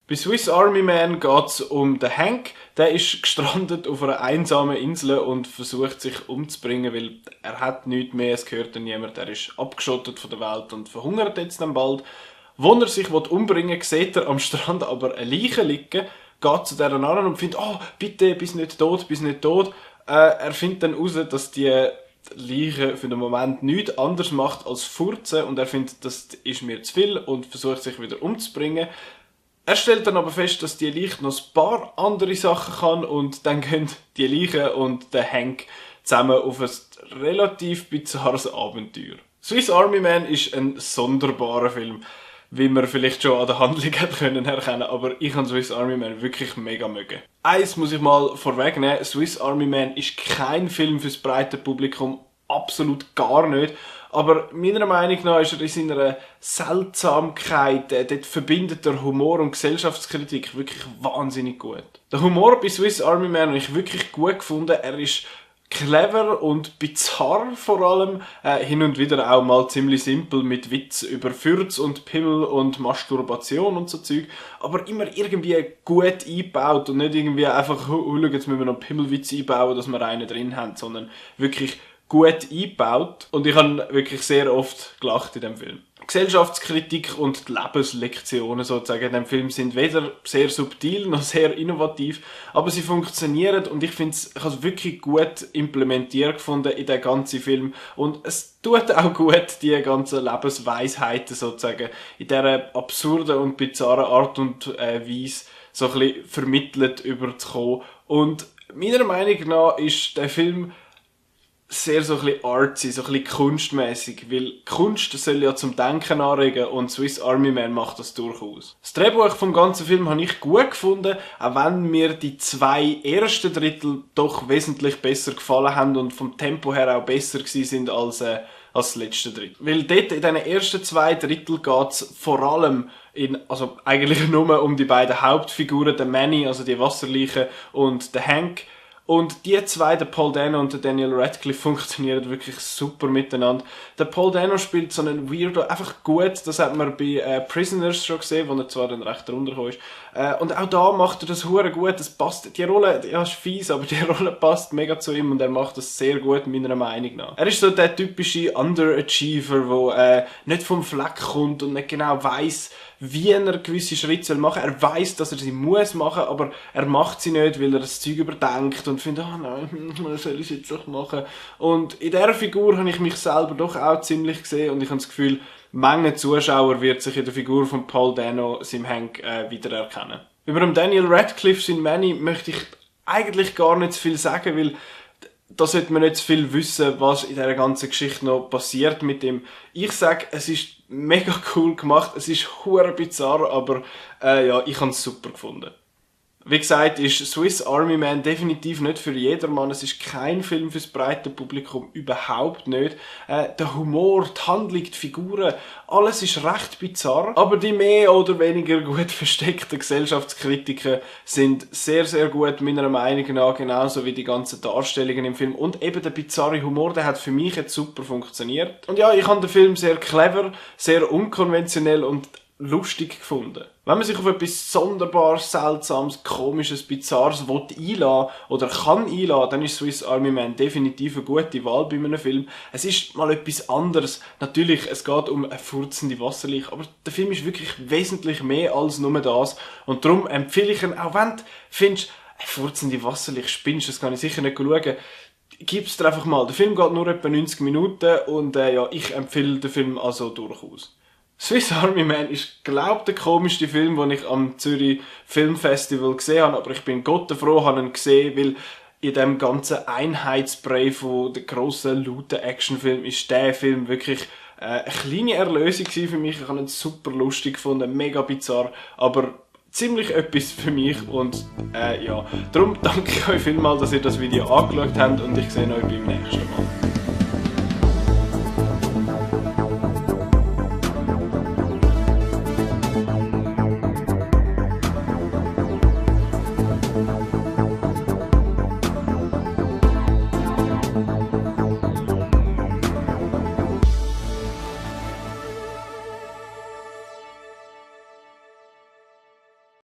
Bei Swiss Army Man geht es um den Hank. Der ist gestrandet auf einer einsamen Insel und versucht sich umzubringen, weil er hat nichts mehr, es gehört niemand. Er ist abgeschottet von der Welt und verhungert jetzt dann bald. Wo er sich umbringen will, sieht er am Strand aber eine Leiche liegen, geht zu dieser an und findet, oh, bitte, bist nicht tot, bist nicht tot. Er findet dann heraus, dass die Leiche für den Moment nichts anderes macht als furzen und er findet, das ist mir zu viel und versucht sich wieder umzubringen. Er stellt dann aber fest, dass die Leiche noch ein paar andere Sachen kann und dann gehen die Leiche und der Hank zusammen auf ein relativ bizarres Abenteuer. Swiss Army Man ist ein sonderbarer Film, wie man vielleicht schon an der Handlung hätte erkennen können, aber ich habe Swiss Army Man wirklich mega mögen. Eins muss ich mal vorwegnehmen, Swiss Army Man ist kein Film fürs breite Publikum, absolut gar nicht. Aber meiner Meinung nach ist er in seiner Seltsamkeit, dort verbindet der Humor und Gesellschaftskritik wirklich wahnsinnig gut. Der Humor bei Swiss Army Man habe ich wirklich gut gefunden. Er ist clever und bizarr vor allem, hin und wieder auch mal ziemlich simpel mit Witz über Fürz und Pimmel und Masturbation und so Zeug, aber immer irgendwie gut eingebaut und nicht irgendwie einfach, schau, jetzt müssen wir noch Pimmelwitz einbauen, dass wir einen drin haben, sondern wirklich gut eingebaut und ich habe wirklich sehr oft gelacht in dem Film. Gesellschaftskritik und die Lebenslektionen sozusagen in dem Film sind weder sehr subtil noch sehr innovativ, aber sie funktionieren und ich habe es wirklich gut implementiert gefunden in den ganzen Film und es tut auch gut, die ganzen Lebensweisheiten sozusagen in dieser absurden und bizarren Art und Weise so ein bisschen vermittelt überzukommen und meiner Meinung nach ist der Film sehr so ein bisschen artsy, so ein bisschen kunstmäßig, weil Kunst soll ja zum Denken anregen und Swiss Army Man macht das durchaus. Das Drehbuch vom ganzen Film habe ich gut gefunden, auch wenn mir die 2 ersten Drittel doch wesentlich besser gefallen haben und vom Tempo her auch besser gewesen sind als das letzte Drittel. Weil dort in diesen ersten 2 Drittel geht es vor allem also eigentlich nur um die beiden Hauptfiguren, der Manny, also die Wasserleiche, und der Hank. Und die 2, der Paul Dano und der Daniel Radcliffe, funktionieren wirklich super miteinander. Der Paul Dano spielt so einen Weirdo einfach gut. Das hat man bei Prisoners schon gesehen, wo er zwar dann recht runtergekommen ist. Und auch da macht er das hure gut. Das passt, die Rolle, ja, ist fies, aber die Rolle passt mega zu ihm und er macht das sehr gut, meiner Meinung nach. Er ist so der typische Underachiever, der nicht vom Fleck kommt und nicht genau weiss, wie er gewisse Schritte machen soll. Er weiss, dass er sie muss machen, aber er macht sie nicht, weil er das Zeug überdenkt und findet, nein, soll ich es jetzt doch machen. Und in dieser Figur habe ich mich selber doch auch ziemlich gesehen und ich habe das Gefühl, Menge Zuschauer wird sich in der Figur von Paul Dano, seinem Hank, wiedererkennen. Über den Daniel Radcliffe, sein Manny, möchte ich eigentlich gar nicht zu viel sagen, weil da sollte man nicht zu viel wissen, was in dieser ganzen Geschichte noch passiert mit ihm. Ich sage, es ist mega cool gemacht, es ist hure bizarr, aber ja, ich habe es super gefunden. Wie gesagt, ist Swiss Army Man definitiv nicht für jedermann. Es ist kein Film fürs breite Publikum, überhaupt nicht. Der Humor, die Handlung, die Figuren, alles ist recht bizarr. Aber die mehr oder weniger gut versteckten Gesellschaftskritiken sind sehr, sehr gut, meiner Meinung nach, genauso wie die ganzen Darstellungen im Film. Und eben der bizarre Humor, der hat für mich jetzt super funktioniert. Und ja, ich habe den Film sehr clever, sehr unkonventionell und lustig gefunden. Wenn man sich auf etwas Sonderbares, Seltsames, Komisches, Bizarres einlassen oder kann einlassen, dann ist Swiss Army Man definitiv eine gute Wahl bei einem Film. Es ist mal etwas anderes. Natürlich, es geht um eine furzende Wasserleiche, aber der Film ist wirklich wesentlich mehr als nur das. Und darum empfehle ich ihn, auch wenn du findest, eine furzende Wasserleiche, spinnst, das kann ich sicher nicht schauen. Gib's dir einfach mal. Der Film geht nur etwa 90 Minuten und ja, ich empfehle den Film also durchaus. Swiss Army Man ist, glaube ich, der komischste Film, den ich am Zürich Filmfestival gesehen habe, aber ich bin Gott froh, habe ihn gesehen, weil in dem ganzen Einheitsbrei von den grossen, lauten Actionfilmen ist der Film wirklich eine kleine Erlösung für mich. Ich habe ihn super lustig gefunden, mega bizarr, aber ziemlich etwas für mich und ja, darum danke ich euch vielmals, dass ihr das Video angeschaut habt und ich sehe euch beim nächsten Mal.